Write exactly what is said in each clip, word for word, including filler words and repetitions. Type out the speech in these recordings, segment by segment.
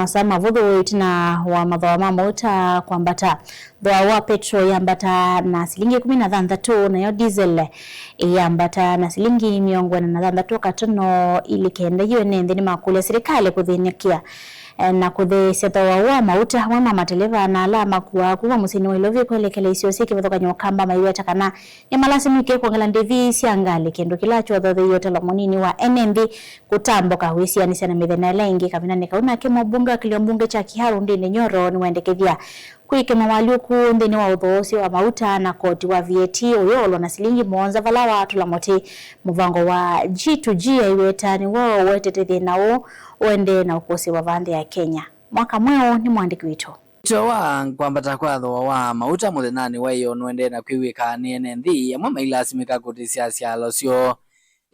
Masaa mavũthũ ĩtina wa mathooa ma mauta kwambata, thooa wa petro yambata na silingi ikũmi na thanthatũ, nayo diesel ĩyambata na silingi mĩongo ĩna na thanthatũ katono ilĩ kenda. Yu ene nthĩ nĩmakũlya silikalĩ kũthĩnĩkĩa, eh, na kũtheesya thooa wa mauta amwe ma mateleva na ala makuaa kuma mũsyĩnĩ wa Ilovi kwelekela isio syĩ kĩvathũkany'o Ũkamba, maiweta kana nĩmalasimĩke kwongela ndĩvi sya ngalĩ, kĩndũ kĩla kyothotheie ũtalo mũnini wa ene nthĩ kũtambũka wĩsianĩsya na mĩthenya ĩla ĩngĩ. Kavindanĩ kau nake mũmbunge wa kĩlio mbunge kya Kiharu Ndindi Nyoro nĩwendekethya kwĩkĩa mawalyũku nthĩnĩ wa ũthooosya wa mauta na koti wa V A T ũyũolwa na silingi mũonza vala watũla mũtĩ mũvango wa G to G aiweta nĩw'o ũetete thĩna ũũ ũendee na ũkũsĩĩwa vaa nthĩ ya Kenya. Mwaka mweũ nĩ mwandĩki witũ. Ũito wa kwambata kwa thooa wa mauta mũthenyanĩ wa ĩyoo nũendee na kwĩw'ĩka nĩ ene nthĩ amwe mailasimĩka kũtĩsya syalo syoo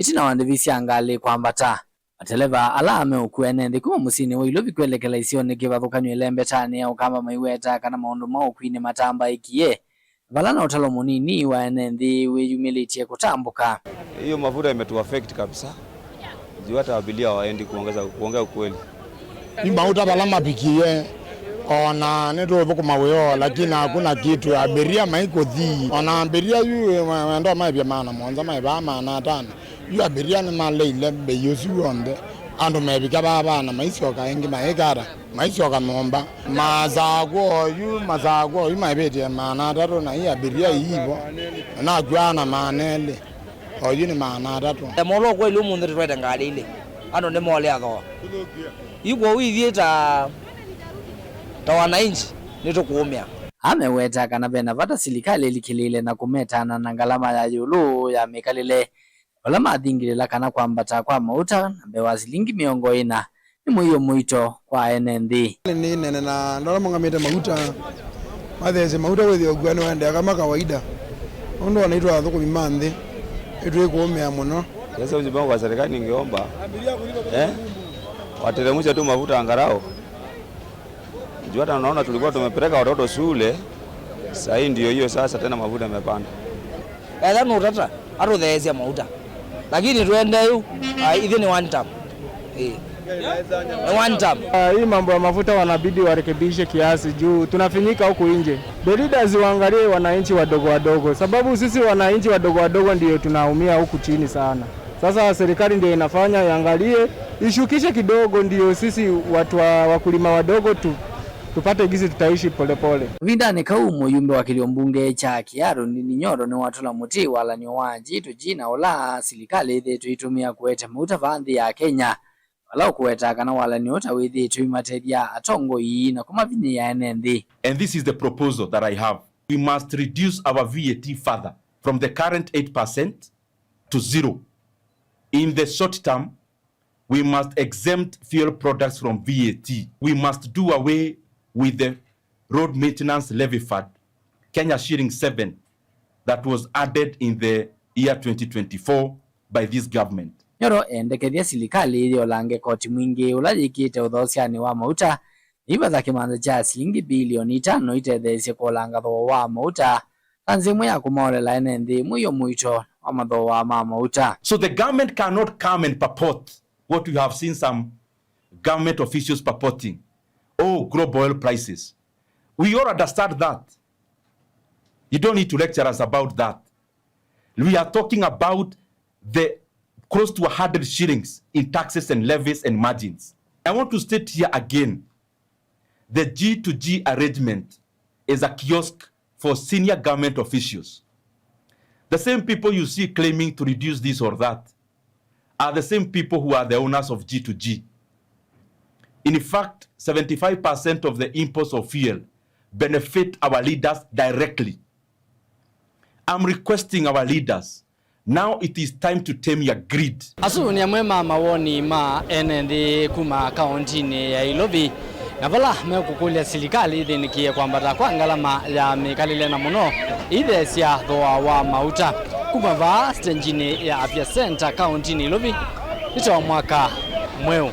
ĩtina wa ndĩvi sya ngalĩ kwambata. Mateleva ala meũkua ene nthĩ kuma mũsyĩnĩ wa Ilovi kwelekela isionĩ kĩvathũkany'o ĩlembetanĩ ya Ũkamba maiweta kana maũndũ ma ũkui nĩmatambaĩkie, vala na ũtalo mũnini wa ene nthĩ wĩyumĩlĩtye kũtambũka. Hiyo mafuta imetuaffect kabisa. Juu hata abiria hawaendi kuongeza, kuongea ukweli. Ni mauta vala mapikie, ona nĩtũthũkũma wĩoo, lakini hakuna kitu. Abiria maikũthi, ona abiria yu wendo maivya maana mũonza, maivaa maana atano. Yu abiria nĩmaleile mbei ũsu w'onthe. Andũ mevika vaa vana maisyoka ĩngĩ maikata, maisyoka nyũmba. Masakũ oyu, masakũ oyu maivĩtye maana atatũ, na ii abiria iivo, nakwaa na maana elĩ. Oyu nĩ maana atatũ. Mũlo kweli ũmũnthĩ tũtwaĩte ngalĩ ilĩ. Andũ nĩmolea thooa. Yu kwoou ithyĩ ta, ta wananchi nĩtũkũũmĩa. Ameweta kana vena vata silikalĩ ĩlikĩlĩĩle na kũmetana na ngalama ya ĩũlũ ya mĩkalĩle, vala mathingĩlĩla kana kwambata kwa mauta na mbee wa silingi mĩongo ĩna nĩ mũio mũito kwa ene nthĩ. Nĩ nene na andũ ala maũngamĩte mauta, matheesye mauta wĩthĩe ũkua nĩwaendeea kama kawaida. Nũndũ ona itwe athũkũmi ma nthĩ, nĩtwĩkũũmĩa mũno. Sasa ujumbe wangu kwa serikali ningeomba, eh, wateremshe tu mafuta angalau. Juu hata unaona tulikuwa tumepeleka watoto shule, saa hii ndio hiyo sasa tena mafuta yamepanda. Ethĩwa nũtata, atũtheesya mauta. Lakini twende yu, ah, ithyĩ nĩ one term. Eh. Nĩ one term. Ah, hii mambo ya mafuta wanabidi warekebishe kiasi juu tunafinyika huku nje. The leaders waangalie wananchi wadogo wadogo, sababu sisi wananchi wadogo wadogo ndio tunaumia huku chini sana. Sasa serikali ndio inafanya iangalie, ishukishe kidogo, ndio sisi watu wa wakulima wadogo tu, tupate gisi tutaishi polepole. Kavindanĩ kau, mũyumbe wa kĩlio mbunge kya Kiharu Ndindi Nyoro nĩwatũla mũtĩ walan'yo wa G to G na ũla silikalĩ ĩthĩĩtwe ĩitũmĩa kũete mauta vaa nthĩ ya Kenya, vala ũkũwetaa kana walan'yo ũta wĩthĩĩtwe ũimatethya atongoi na kũmavinyĩĩa ene nthĩ. And this is the proposal that I have. We must reduce our V A T further from the current eight percent to zero. In the short term, we must exempt fuel products from V A T. We must do away with the road maintenance levy fund, Kenya shilling seven, that was added in the year twenty twenty-four by this government. Nyoro endekethya silikalĩ yĩolange koti mwingĩ ũla yĩkĩte ũthoosyanĩ wa mauta, ĩivatha kĩmanza kya silingi bilioni itano itetheesye kũolanga thooa wa mauta, na nzĩa ĩmwe ya kũmaolela ene nthĩ mũio mũito wa mathooa ma mauta. So the government cannot come and purport what we have seen some government officials purporting, "Oh, global oil prices." We all understand that. You don't need to lecture us about that. We are talking about the close to a hundred shillings in taxes and levies and margins. I want to state here again, the G to G arrangement is a kiosk for senior government officials. The same people you see claiming to reduce this or that are the same people who are the owners of G to G. In fact, seventy-five percent of the imports of fuel benefit our leaders directly. I'm requesting our leaders, now it is time to tame your greed. Asu nĩ amwe ma mawoni ma ene nthĩ kuma kauntinĩ ya Ilovi, na vala mekũkũlya silikalĩ ĩthĩnĩkĩe kwambata kwa ngalama ya mĩkalĩle na mũno itheesya thooa wa mauta. Kuma vaa stenjinĩ ya Apia Center kauntinĩ Ilovi, nĩtawa Mwaka Mweũ.